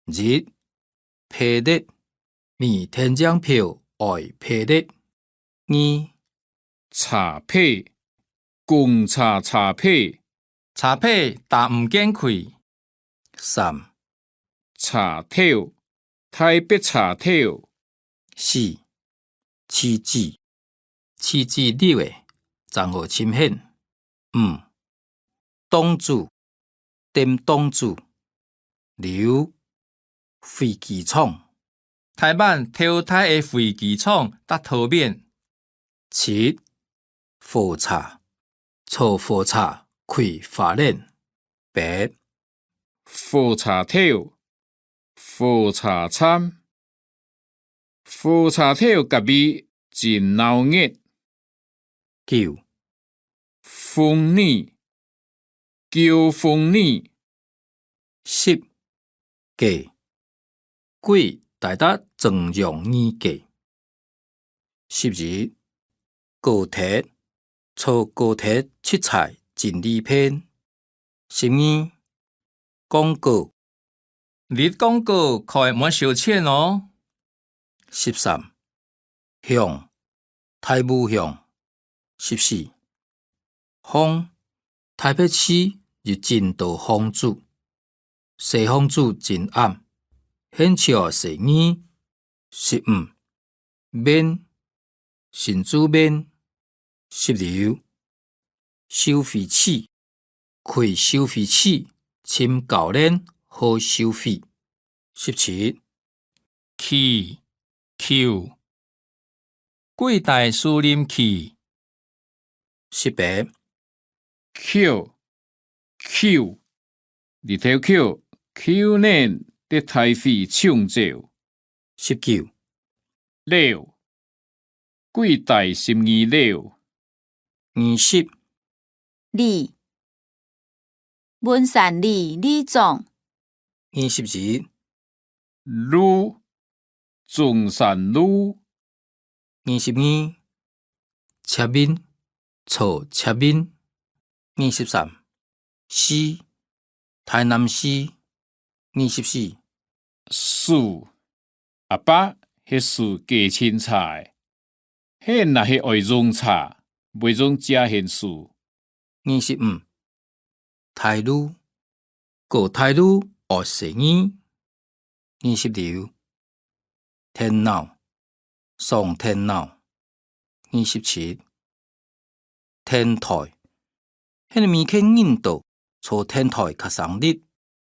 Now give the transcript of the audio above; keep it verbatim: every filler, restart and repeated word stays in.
一、配列，每電證票愛配列。二、車牌，公車車牌。車牌打毋見去。三、車頭，台北車頭。四、旗子，旗子綠个，正好尋現。五、 檔主，店檔主。六、飛機場，臺灣頭大个飛機場在桃園。七、火車，坐火車去花蓮。八、火車頭，火車站。火車頭隔壁真鬧熱。九、鳳梨，叫鳳梨。十、雞， 雞大大正容易雞。十一、高鐵，坐高鐵出差真利便。十二、廣告，你廣告開無收錢哦。十三、巷，大武巷。十四、巷，台北市有真多巷仔，細巷仔真暗，現在細義。十五、面，新竹面。十六、收費區，去收費區尋教練好收費。十七、 去，去，歸大樹林去。十八、去，去，日頭去，去年得大水沖走。十九、了，歸大十二了。二十、里，文山里里長。二十一、路，中山路。二十二、捷運，坐捷運。二十三、市，台南市。二十四、樹，阿伯，係樹加清茶个，係若係愛用茶，會用遮現樹。二十五、大路，過大路愛細義。二十六、電腦，上電腦。二十七、電台，係毋係見人多坐電台較省力。